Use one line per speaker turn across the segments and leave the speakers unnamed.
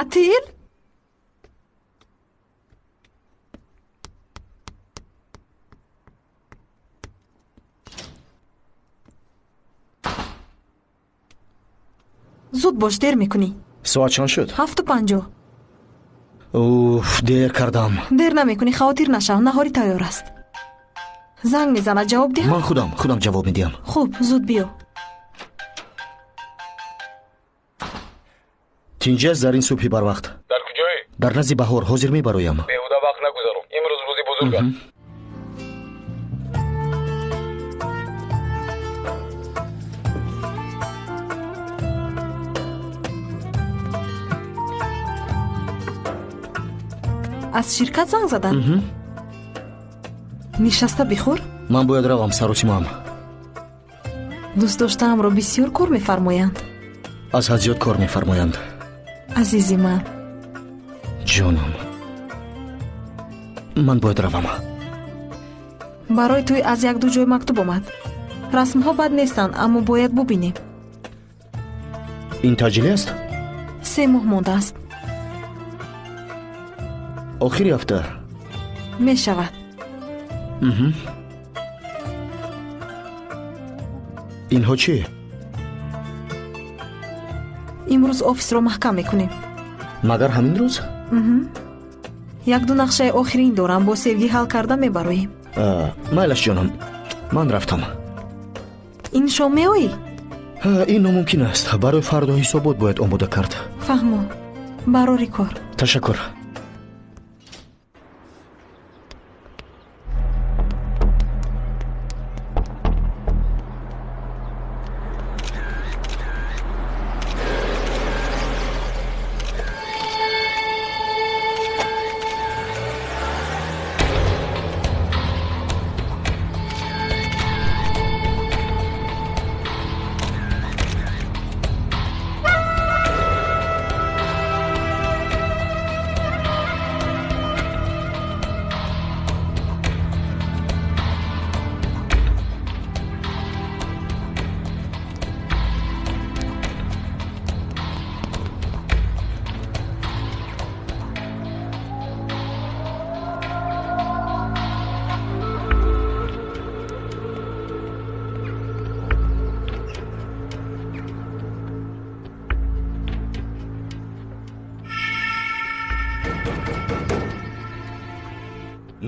Атил? Зуд бош, дер мекунӣ.
Соат чанд шуд?
7:50.
Уф, дер кардам.
Дер намекунӣ, хавотир нашав, наҳорӣ тайёр аст. Занг мезанад, ҷавоб диҳам?
Ман худам ҷавоб медиҳам.
Хуб, зуд биё.
Тинҷ аст дар ин субҳи барвақт.
Дар куҷое?
Дар назди баҳор, ҳозир мебароям.
Беҳуда вақт нагузарон. Имрӯз рӯзи бузург аст.
Аз ширкат занг задан? Нишаста бихӯр?
Ман бояд равам, саросимаам.
Дӯст доштаамро бисёр кор мефармоянд.
Аз ҳад зиёд кор мефармоянд.
Азизи ман.
Ҷонам, ман бояд равам.
Барои тӯй аз як-ду ҷой мактуб омад. Расмҳо бад нестанд, аммо бояд бубинем.
Ин таъҷилӣ аст?
3 моҳ мондааст.
Охири ҳафта
мешавад.
Инҳо чӣ?
Имрӯз офисро маҳкам мекунем.
Магар ҳамин рӯз?
Як-ду нақшаи охирин дорам, бо Севгӣ ҳал карда мебароем.
Майлаш ҷонам, ман рафтам.
Ин шом меоӣ?
Ин номумкин аст. Барои фардо ҳисобот бояд омода кард.
Фаҳмо, барори кор.
Ташаккур.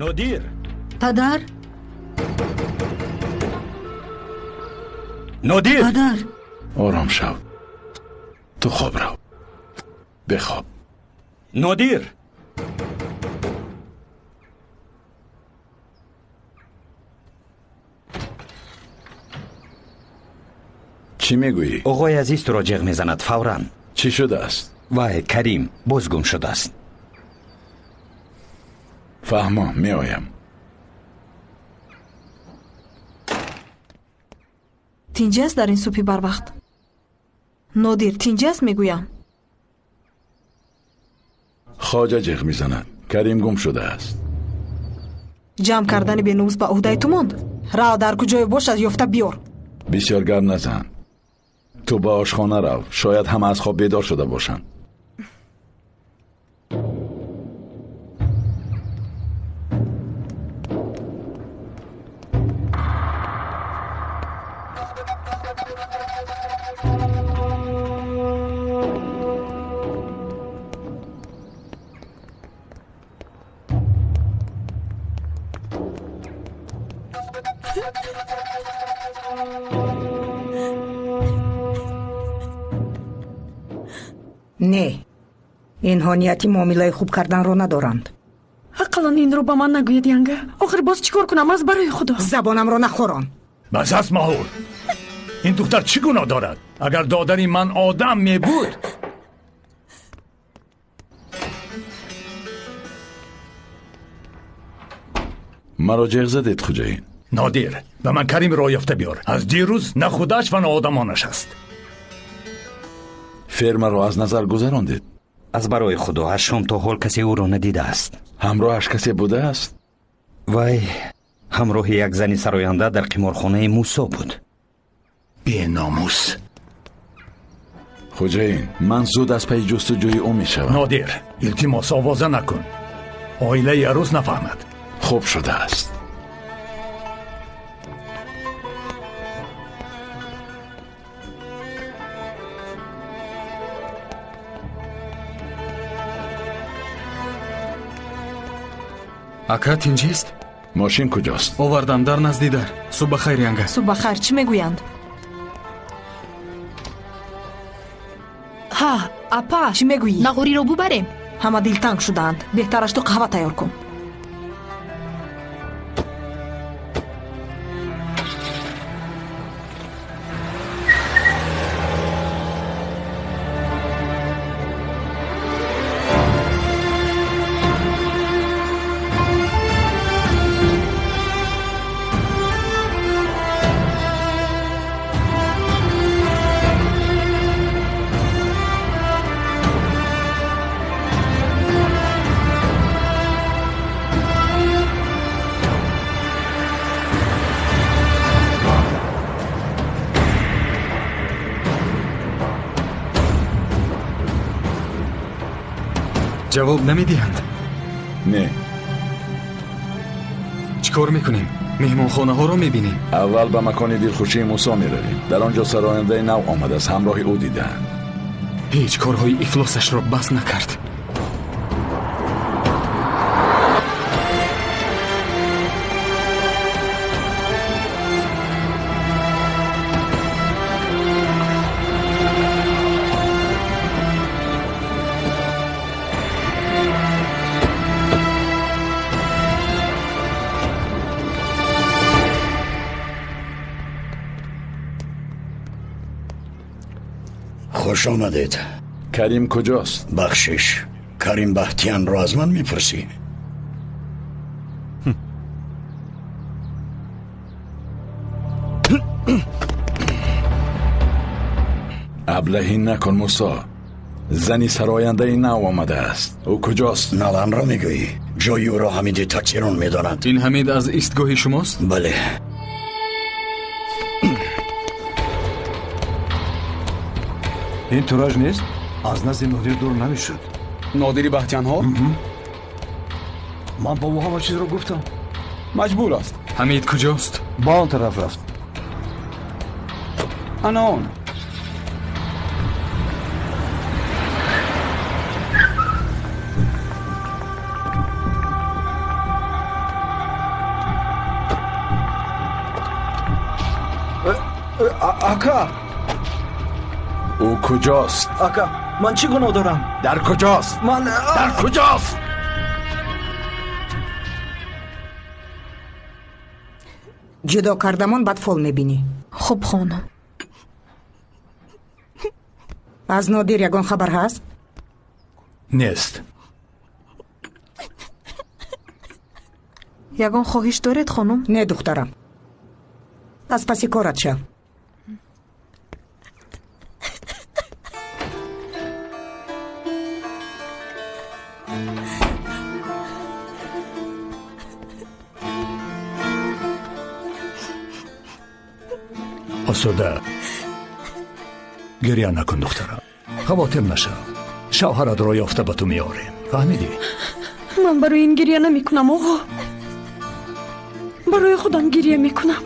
Нодир!
Падар?
Нодир!
Падар!
Ором шав. Ту хоб рав. Бихоб.
Нодир!
Чӣ мегӯӣ?
Оғои азиз туро ҷеғ мезанад фавран.
Чӣ шудааст?
Вай, Карим, боз гум шудааст.
Фаҳмо, меоям.
Тинҷ аст дар ин субҳи барвақт? Нодир, тинҷ аст мегӯям.
Хоҷа ҷеғ мезанад. Карим гум шудааст.
Ҷамъ кардани беномус ба ӯҳдаи ту монд. Рав, дар куҷое бошад ёфта биёр.
Бисёр гап назан. Ту ба ошхона рав, шояд ҳама аз хоб бедор шуда бошанд.
Не, инҳо нияти муомилаи хуб карданро надоранд.
Ақаллан инро ба ман нагӯед, янга. Охир боз чӣ кор кунам аз барои Худо?
Забонамро нахӯрон.
Бас аст, Маҳур. Ин духтар чӣ гуноҳ дорад? Агар додари ман одам мебуд.
Маро ҷеғ задед, хуҷаин.
Нодир, ба ман Каримро ёфта биёр. Аз дирӯз на худаш ва на одамонаш аст.
Фермаро аз назар гузарондед?
Аз барои Худо, аз шом то ҳол касе ӯро надидааст.
Ҳамроҳаш касе будааст?
Вай ҳамроҳи як зани сароянда дар қиморхонаи Мусо буд.
Беномус.
Хоҷаин, ман зуд аз пайи ҷустуҷӯи ӯ мешавам.
Нодир, илтимос, овоза накун. Оилаи арӯс нафаҳмад.
Хуб шудааст.
Ака, тинҷист?
Мошин куҷост?
Овардам, дар назди дар. Субҳ бахайр, Янга.
Субҳ бахайр. Чӣ мегӯянд?
Ҳа, апа.
Чӣ мегӯӣ?
Нағориро бубарем.
Ҳама дилтанг шудаанд. Беҳтараш ту қаҳва тайёр кун.
Ҷавоб намедиҳанд?
Не.
Чӣ кор мекунем? Меҳмонхонаҳоро мебинем.
Аввал ба макони дилхушии Мусо меравем. Дар он ҷо сарояндаи нав омадааст, ҳамроҳи ӯ дидаанд.
Ҳеҷ корҳои ифлосашро бас накард.
Хуш омадед.
Карим куҷост?
Бахшиш, Карим Баҳтиянро аз ман мепурсӣ?
Аблаҳӣ накун, Мусо. Зани сарояндаи нав омадааст. Ӯ куҷост?
Наланро мегӯӣ? Ҷои ӯро Ҳамиди таксирон медонад.
Ин Ҳамид аз истгоҳи шумост?
Бале.
Ин тураҷ нест? Аз назди Нодир дур намешуд.
Нодири Баҳтиянҳо?
Ман бо ӯ ҳама чизро гуфтам.
Маҷбур аст.
Ҳамид куҷост?
Ба он тараф рафт.
Ана он.
Ака!
Ӯ куҷост?
Ака, ман чӣ гуноҳ дорам?
Дар куҷост?
Ман
дар куҷост?
Ҷудо кардамон бадфол мебинӣ.
Хуб, хонум.
Аз Нодир ягон хабар ҳаст?
Нест.
Ягон хоҳиш доред, хонум?
Не, духтарам. Аз паси корат шав.
Осуда, гиря накун, духтарам. Хавотир нашав. Шавҳаратро ёфта ба ту меорем. Фаҳмидӣ?
Ман барои ин гиря намекунам, оғо. Барои худам гиря мекунам.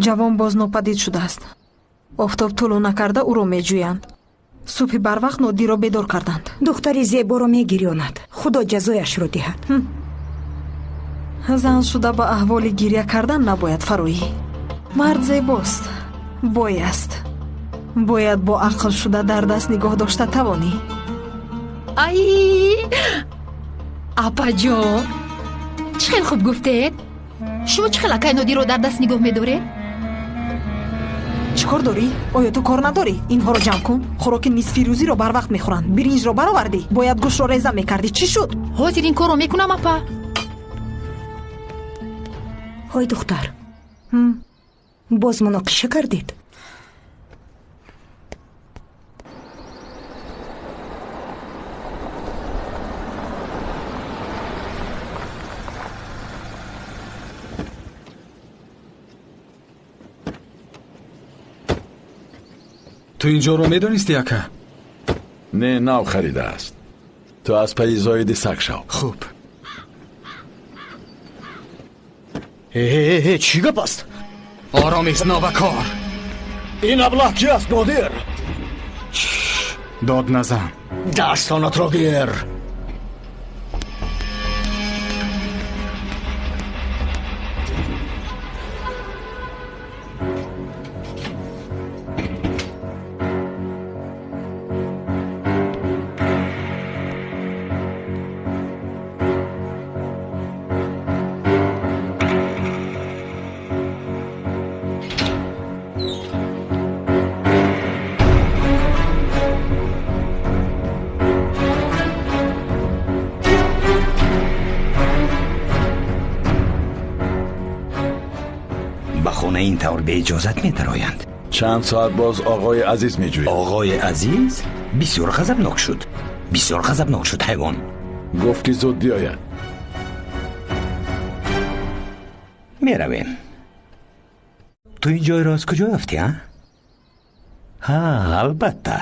Ҷавон боз нопадид шудааст. Офтоб тулӯъ накарда ӯро меҷӯянд. Субҳи барвақт Нодирро бедор карданд.
Духтари зеборо мегирёнад. Худо ҷазояшро диҳад.
Зан шуда ба аҳволи гиря кардан набояд фароӣ. Мард зебост, бой аст. Бояд бо ақл шуда дар даст нигоҳ дошта тавонӣ.
Ай, апаҷон, чӣ хел хуб гуфтед? Шумо чӣ хел акай Нодирро дар даст нигоҳ медоред?
Чӣ кор дорӣ? Оё ту кор надорӣ? Инҳоро ҷамъ кун. Хӯроки нисфи рӯзиро барвақт мехӯранд. Биринҷро баровардӣ. Бояд гӯштро реза мекардӣ. Чӣ шуд?
Ҳозир ин корро мекунам, апа.
Ҳой духтар, боз муноқиша кардед?
Ту инҷоро медонисти, ака?
Не, нав харидааст. Ту аз пайи Зоиди саг шав.
Хуб.
Э, чӣ гап аст?
Оромист, нобакор.
Ин аблаҳ ки аст, Нодир?
Дод назан.
Дастонатро гир.
Ин тавр беиҷозат медароянд.
Чанд соат боз оғои Азиз меҷӯяд.
Оғои Азиз бисёр ғазабнок шуд. Бисёр ғазабнок шуд ҳайвон.
Гуфт ки зуд биёяд.
Меравем. Ту ин ҷойро аз куҷо ёфтӣ, а? Ҳа, албатта.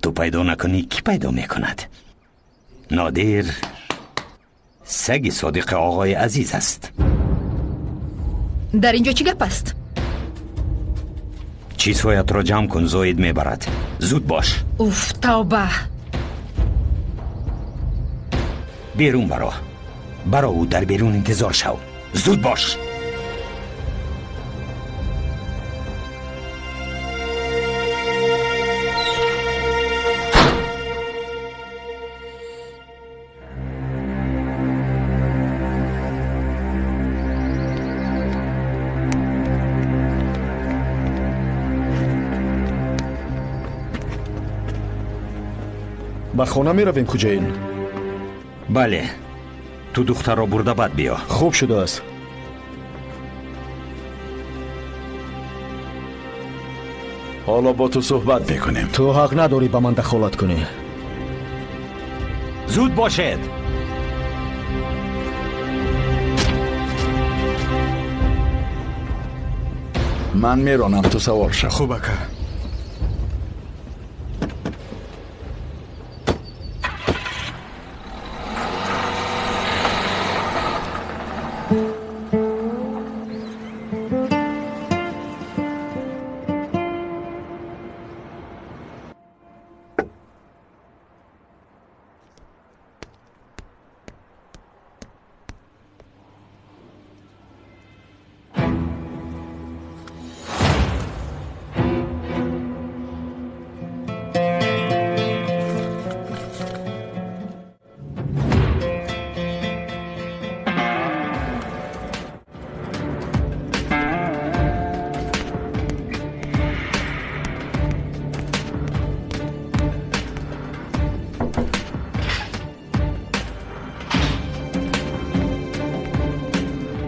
Ту пайдо накунӣ, кӣ пайдо мекунад? Нодир саги содиқи оғои Азиз аст.
Дар инҷо чӣ гап аст?
Чизҳоятро ҷамъ кун, Зоид мебарад. Зуд бош.
Уф, тавба.
Берун баро. Барову дар берун интизор шав. Зуд бош.
Ба хона меравем, Хуҷаин?
Бале, ту духтарро бурда бад биё.
Хуб шудааст.
Ҳоло бо ту суҳбат мекунем.
Ту ҳақ надорӣ ба ман дахолат кунӣ.
Зуд бошед.
Ман меронам, ту савор шав.
Хуб, ака.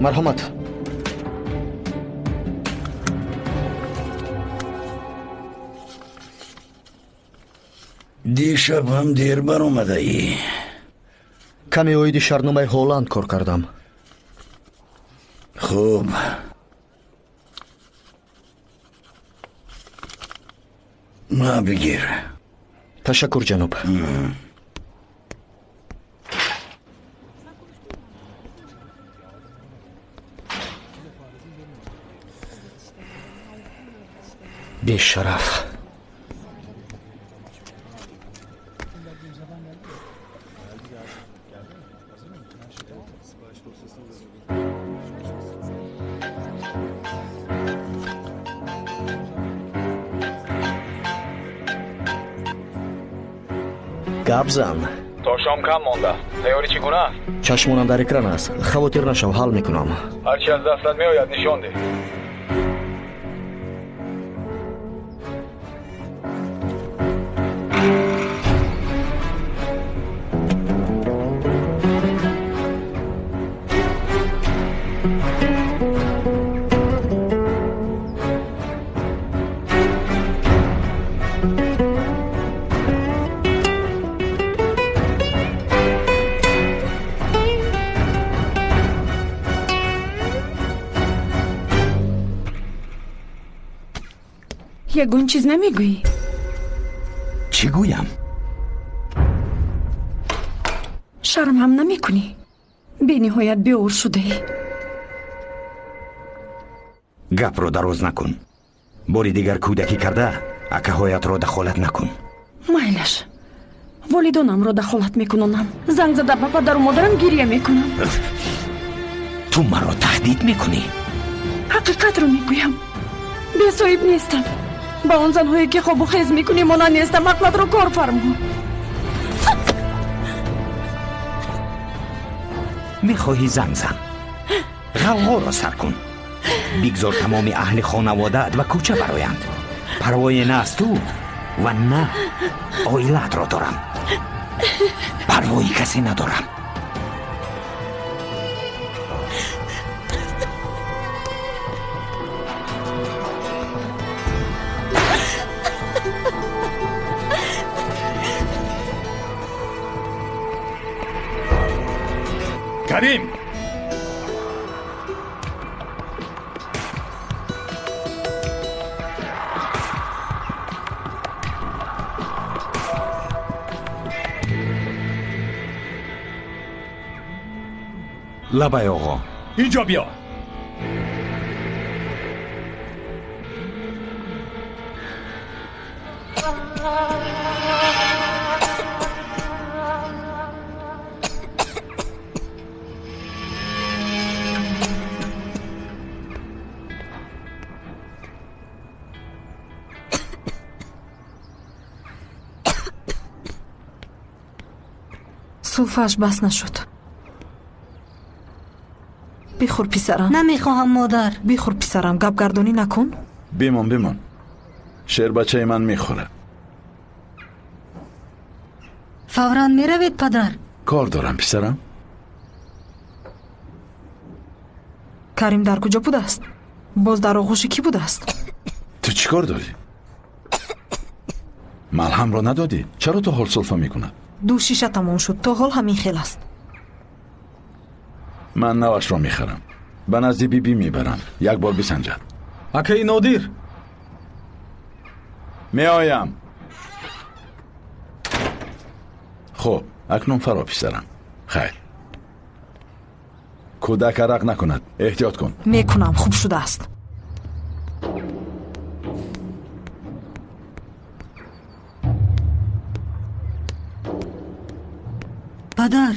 Марҳамат.
Дишаб ҳам дер баромадаӣ.
Каме оиди шартномаи Ҳолланд кор кардам.
Хуб. Ма бигир.
Ташаккур, ҷаноб. Бешараф. Гап зан.
То шом кам монда. Тайёрӣ чӣ гуна аст?
Чашмонам дар экран аст. Хавотир нашав, ҳал мекунам.
Ҳарчи аз дастат меояд, нишон деҳ.
Ягон чиз намегӯӣ?
Чӣ гӯям?
Шарм ҳам намекунӣ? Бениҳоят беор шудаӣ.
Гапро дароз накун. Бори дигар кӯдакӣ карда акаҳоятро дахолат накун.
Майлаш, волидонамро дахолат мекунонам. Занг зада ба падару модарам гиря мекунам.
Ту маро таҳдид мекунӣ?
Ҳақиқатро мегӯям. Бесоҳиб нестам. Ба он занҳое ки хобу хез мекунӣ монанд нестам. Ақлатро кор фармо.
Мехоҳӣ занг зан, ғавғоро сар кун. Бигзор тамоми аҳли хонаводаат ба кӯча бароянд. Парвое на аз ту ва на оилаатро дорам. Парвои касе надорам.
Карим!
Лабай оғо.
Инҷо биё.
Сулфааш бас нашуд. Бихӯр писарам.
Намехоҳам, модар.
Бихӯр писарам, гапгардонӣ накун.
Бимон, бимон. Шербачаи ман мехӯрад.
Фавран меравед, падар?
Кор дорам, писарам.
Карим дар куҷо будааст? Боз дар оғӯши кӣ будааст?
Ту чӣ кор дорӣ? Малҳамро надодӣ? Чаро то ҳол сулфа мекунад?
Ду шиша тамом шуд, то ҳол ҳамин хел аст.
Ман навашро мехарам, ба назди бибӣ мебарам, як бор бисанҷад.
Акаи Нодир!
Меоям. Хуб, акнун фаро писарам. Хайр, кӯдак арақ накунад, эҳтиёт кун.
Мекунам, хуб шудааст.
Падар,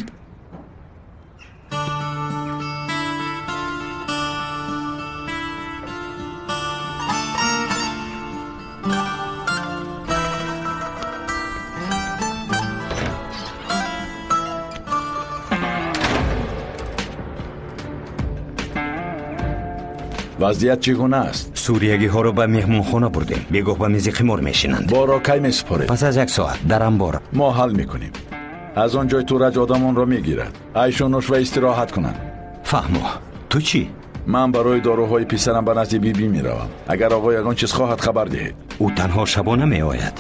вазъият чӣ гуна аст?
Суриягиҳоро ба меҳмонхона бурдем. Бегоҳ ба мизи қимор мешинанд.
Борро кай месупоред?
Пас аз як соат дар амбор.
Мо ҳал мекунем. Аз он ҷой Тураҷ одамонро мегирад. Айшу нӯш ва истироҳат кунанд.
Фаҳмо. Ту чӣ?
Ман барои доруҳои писарам ба назди бибӣ меравам. Агар оғо ягон чиз хоҳад, хабар диҳед.
Ӯ танҳо шабона меояд.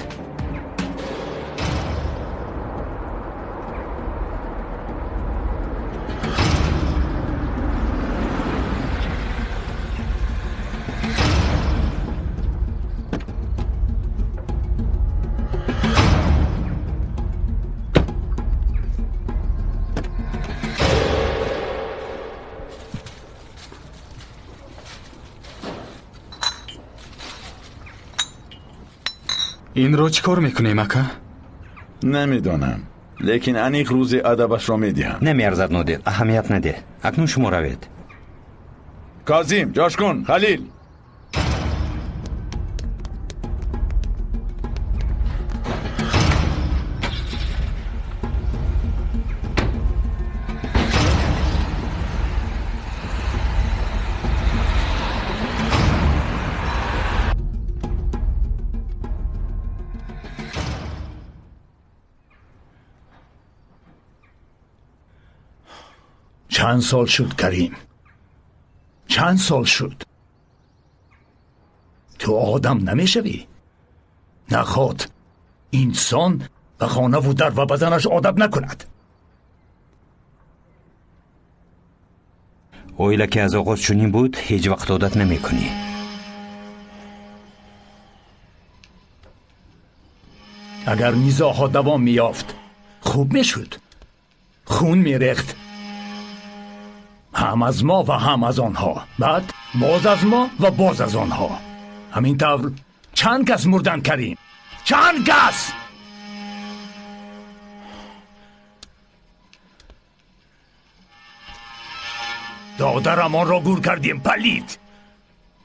Инро чӣ кор мекунем, ака?
Намедонам, лекин аниқ рӯзи адабашро медиҳам.
Намеарзад, Нодир, аҳамият надеҳ. Акнун шумо равед.
Козим, Ҷошкун, Халил.
Чанд сол шуд, Карим? Чанд сол шуд? Ту одам намешавӣ? Наход инсон ба хонаву дар ва баданаш одат накунад.
Оила ки аз оғоз чунин буд, ҳеҷ вақт одат намекунӣ.
Агар низоъҳо давом меёфт, хуб мешуд. Хун мерехт. Ҳам аз мо ва ҳам аз онҳо. Баъд боз аз мо ва боз аз онҳо. Ҳамин тавр чанд кас мурданд, Карим? Чанд кас? Додарамонро гур кардем, палид.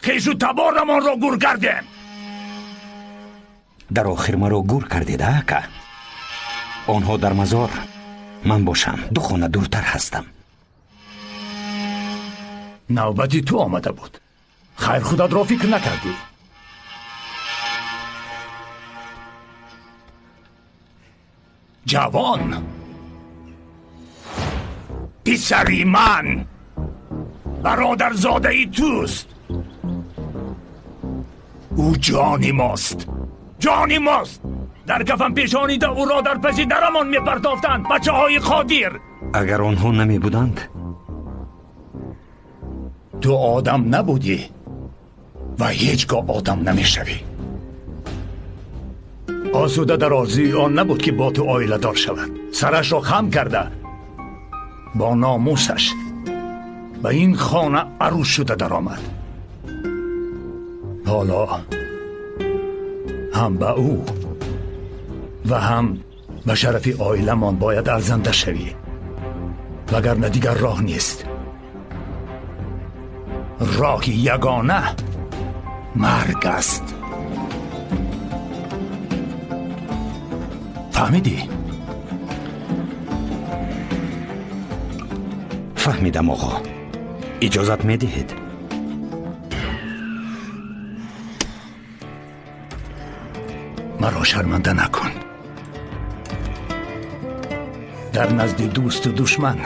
Хешу таборамонро гур кардем.
Дар охир маро гур кардед, ака. Онҳо дар мазор, ман бошам ду хона дуртар ҳастам.
Навбати ту омада буд. Хайр, худатро фикр накардӣ. Ҷавон, писари ман бародарзодаи туст. Ӯ ҷони мост, ҷони мост. Дар кафан пешонида ӯро дар паси дарамон мепартофтанд бачаҳои Қодир.
Агар онҳо намебуданд,
ту одам набудӣ ва ҳеҷ гоҳ одам намешавӣ. Осуда дар орзуи он набуд, ки бо ту оиладор шавад. Сарашро хам карда бо номусаш ба ин хона арӯс шуда даромад. Ҳоло ҳам ба ӯ ва ҳам ба шарафи оиламон бояд арзанда шавӣ, вагарна дигар роҳ нест. Роҳи ягона марг аст. Фаҳмидӣ?
Фаҳмидам, оғо. Иҷозат медиҳед?
Маро шарманда накун. Дар назди дӯсту душман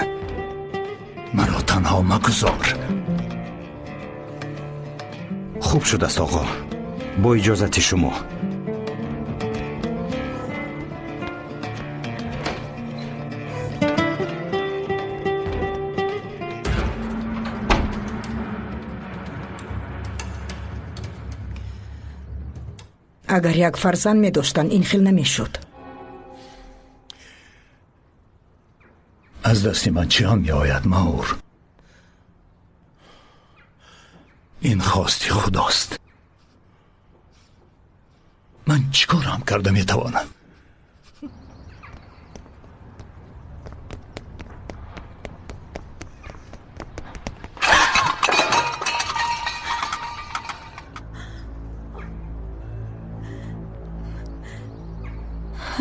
маро танҳо магузор.
Хуб шудааст, оғо. Бо иҷозати шумо.
Агар як фарзанд медоштанд, ин хел намешуд.
Аз дасти ман чӣ ҳам меояд, Маур? Ин хости худост. Ман чӣ кор ҳам карда метавонам?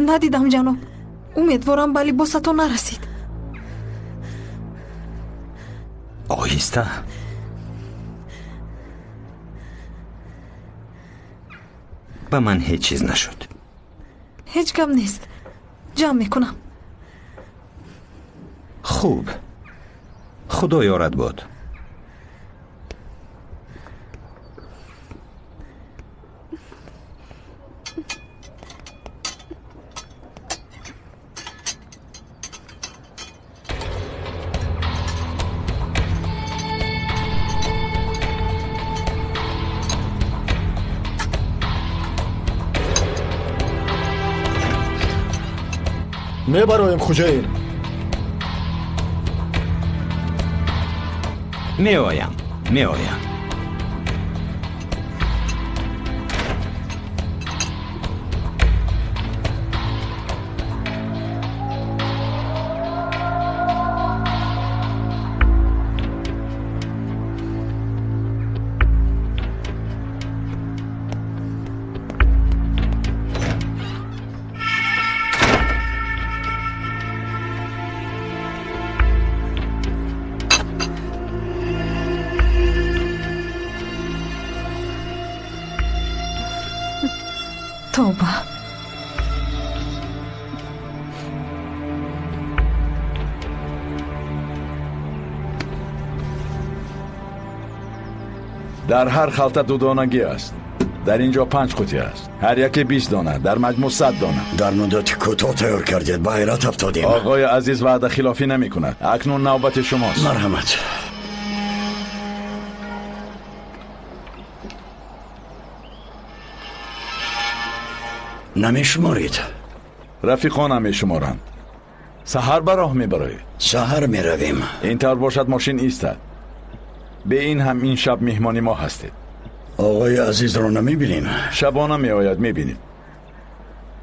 Надидам, ҷаноб. Умедворам ба либосатон нарасид.
Оҳиста. Ба ман ҳеҷ чиз нашуд.
Ҳеҷ гап нест. Ҷамъ мекунам.
Хуб. Худо ёрат бод.
Мебароем, хуҷаин.
Меоям, меоям.
Тавба.
Дар ҳар халта ду донагӣ аст. Дар ин ҷо 5 қутӣ аст. Ҳар яке 20 дона, дар маҷмӯъ 100 дона.
Дар муддати кӯтоҳ тайёр кардед, ба ҳайрат афтодем.
Оғои азиз ваъда хилофӣ намекунад. Акнун навбати шумост.
Марҳамат. Намешуморед.
Рафиқонам мешуморанд. Саҳар ба роҳ мебароед?
Саҳар меравем.
Ин тавр бошад, мошин истад. Бе ин ҳам ин шаб меҳмони мо ҳастед.
Оғои азизро намебинем?
Шабона меояд, мебинед.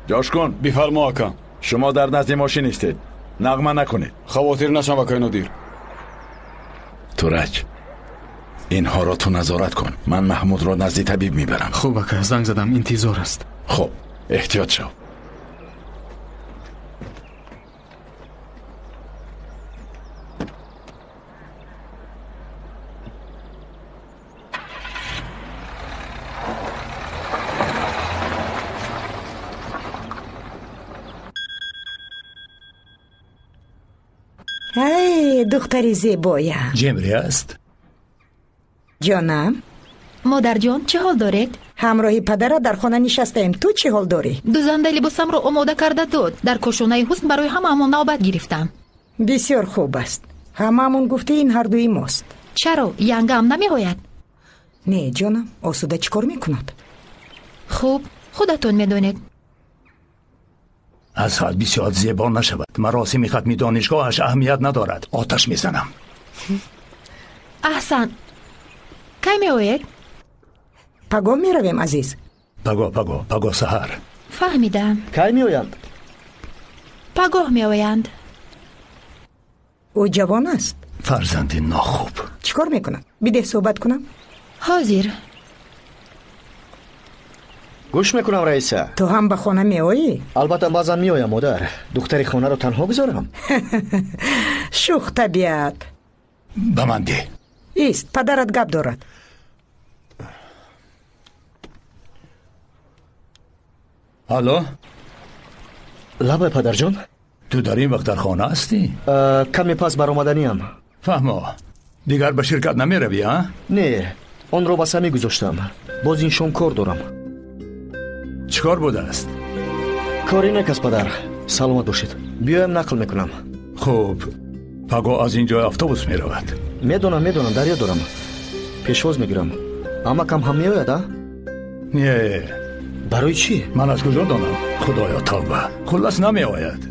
Ҷошкун.
Бифармо, ака.
Шумо дар назди мошин истед. Нағма накунед.
Хавотир нашав, акай Нодир.
Тураҷ, инҳоро ту назорат кун. Ман Маҳмудро назди табиб мебарам.
Хуб, ака, занг задам, интизор аст.
Хуб, эҳтиёт шав.
Ай, духтари зебоям.
Ҷемре аст?
Ҷонам.
Модарҷон, чӣ ҳол доред?
Ҳамроҳи падарат дар хона нишастаем. Ту чӣ ҳол дорӣ?
Дузандаи либосамро омода карда дод. Дар кошонаи ҳусн барои ҳамаамон навбат гирифтам.
Бисёр хуб аст. Ҳамаамон гуфти ин ҳардуи мост.
Чаро? Янгаам намеояд?
Не, ҷонам, осуда чӣ кор мекунад?
Хуб, худатон медонед.
Аз ҳад бисёр зебо нашавад. Маросими хатми донишгоҳаш аҳамият надорад. Оташ мезанам.
Аҳсан, кай меоед?
Пагоҳ меравем, азиз.
Пагоҳ, пагоҳ, пагоҳ саҳар.
Фаҳмидам.
Кай меоянд?
Пагоҳ меоянд.
Ӯ ҷавон аст?
Фарзанди нохуб.
Чӣ кор мекунад? Бидеҳ суҳбат кунам.
Ҳозир.
Гӯш мекунам, раиса.
Ту ҳам ба хона меоӣ?
Албатта, баъзан меоям, модар. Духтари хонаро танҳо гузорам?
Шух табиат.
Ба ман деҳ.
Ист, падарат гап дорад.
Алло?
Лабай, падарҷон.
Ту дар ин вақт дар хона ҳастӣ?
Каме пас баромаданиам.
Фаҳмо. Дигар ба ширкат намеравӣ, а?
Не, онро ба самӣ гузоштам. Боз ин шом кор дорам.
Чӣ кор будааст?
Кори нек аст, падар. Саломат бошед. Биёям, нақл мекунам.
Хуб, пагоҳ аз ин ҷой автобус меравад.
Медонам, медонам, дарё дорам. Пешвоз мегирам. Амакам ҳам меояд, а?
Не.
Барои чӣ?
Ман аз куҷо донам? Худоё, тавба. Хуллас намеояд.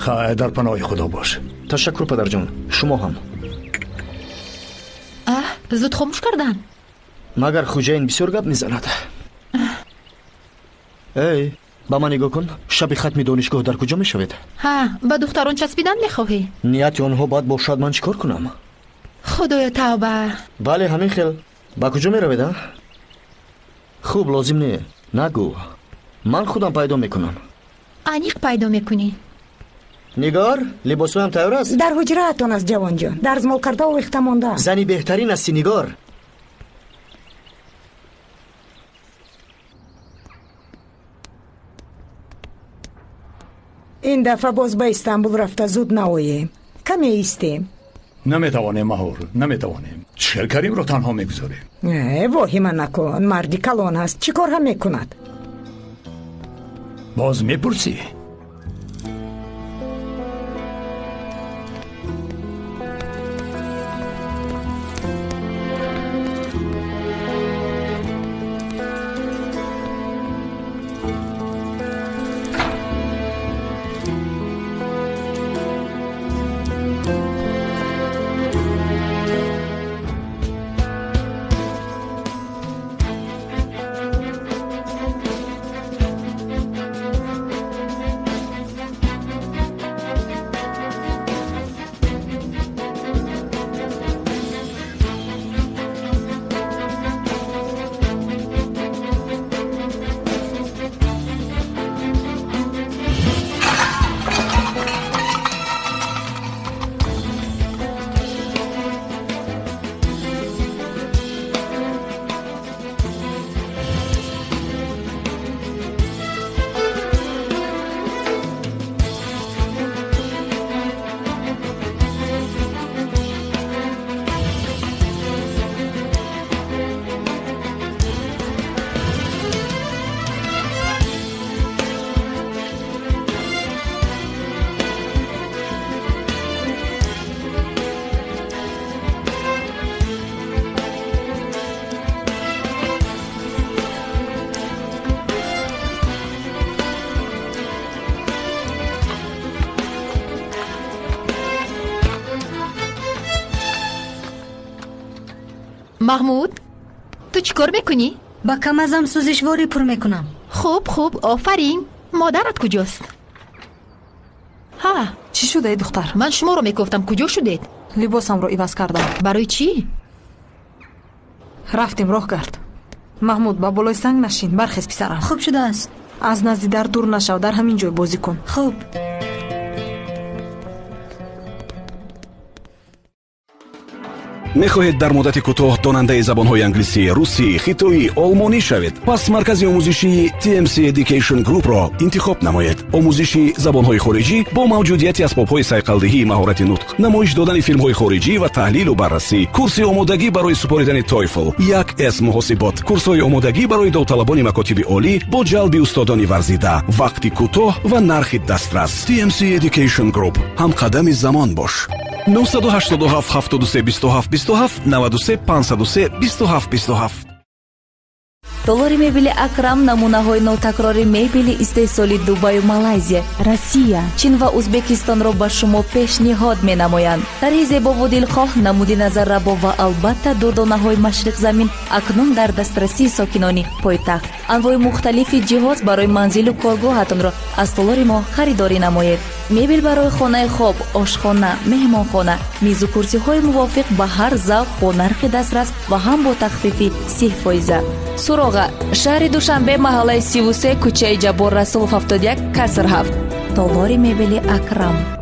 Хайр, дар паноҳи Худо бош.
Ташаккур, падарҷон. Шумо ҳам.
Аҳ, зуд хомӯш кардан.
Магар хуҷаин бисёр гап мезанад. Эй, ба ман нигоҳ кун. Шаби хатми донишгоҳ дар куҷо мешавед?
Ҳа, ба духтарон часпидан мехоҳӣ?
Нияти онҳо бад бошад, ман чӣ кор кунам?
Худоё, тавба.
Бале, ҳамин хел. Ба куҷо меравед, а? Хуб, лозим не. Нагӯ. Ман худам пайдо мекунам.
Аниқ пайдо мекунӣ.
Нигор, либосҳоям тайёр аст?
Дар ҳуҷраатон аст, ҷавонҷон. Дарзмол карда овехта мондаам.
Зани беҳтарин ҳастӣ, Нигор.
Ин дафъа боз ба Истанбул рафта зуд наоем. Каме истем.
Наметавонем, Маҳур, наметавонем. Чӣ Каримро танҳо мегузорем?
Э, воҳима накун. Марди калон аст. Чӣ кор ҳам мекунад?
Боз мепурсӣ?
Маҳмуд, ту чӣ кор мекунӣ?
Ба камазам сӯзишворӣ пур мекунам.
Хуб, хуб, офарин. Модарат куҷост? Ҳа.
Чӣ шуда, эй духтар?
Ман шуморо мекофтам, куҷо шудед?
Либосамро иваз кардам.
Барои чӣ?
Рафтем роҳ гард. Маҳмуд, ба болои санг нашин, бархез писарам.
Хуб шудааст.
Аз назди дар дур нашав, дар ҳамин ҷой бозӣ кун.
Хуб.
Мехоҳед дар муддати кӯтоҳ донандаи забонҳои англисӣ, русӣ, хитоӣ, олмонӣ шавед? Пас маркази омӯзишии TMC Education Group-ро интихоб намоед. Омӯзиши забонҳои хориҷӣ бо мавҷудияти асбобҳои сайқалдиҳии маҳорати нутқ, намоиш додани филмҳои хориҷӣ ва таҳлилу баррасӣ, курси омодагӣ барои супоридани TOEFL, 1С муҳосибот, курсҳои омодагӣ барои довталабони макотиби олӣ бо ҷалби устодони варзида, вақти кӯтоҳ ва нархи дастрас. TMC Education Group. Ҳамқадами замон бош. 987 73 27 27 93 503 27 27.
Толори мебели Акрам намунаҳои нотакрори мебели истеҳсоли Дубаю Малайзия, Россия, Чин ва Узбекистонро ба шумо пешниҳод менамоянд. Тарҳи зебову дилхоҳ, намуди назаррабо ва албатта дурдонаҳои машриқзамин акнун дар дастрасии сокинони пойтахт. Анвои мухталифи ҷиҳоз барои манзилу коргоҳатонро аз толори мо харидорӣ намоед. Мебел барои хонаи хоб, ошхона, меҳмонхона, мизу курсиҳои мувофиқ ба ҳар завқ бо нархи дастрас ва ҳам бо тахфифи 30%. Суроға: шаҳри Душанбе, маҳаллаи 33, кӯчаи Ҷаббор Расулов 71, каср 7. Толори мебели Акрам.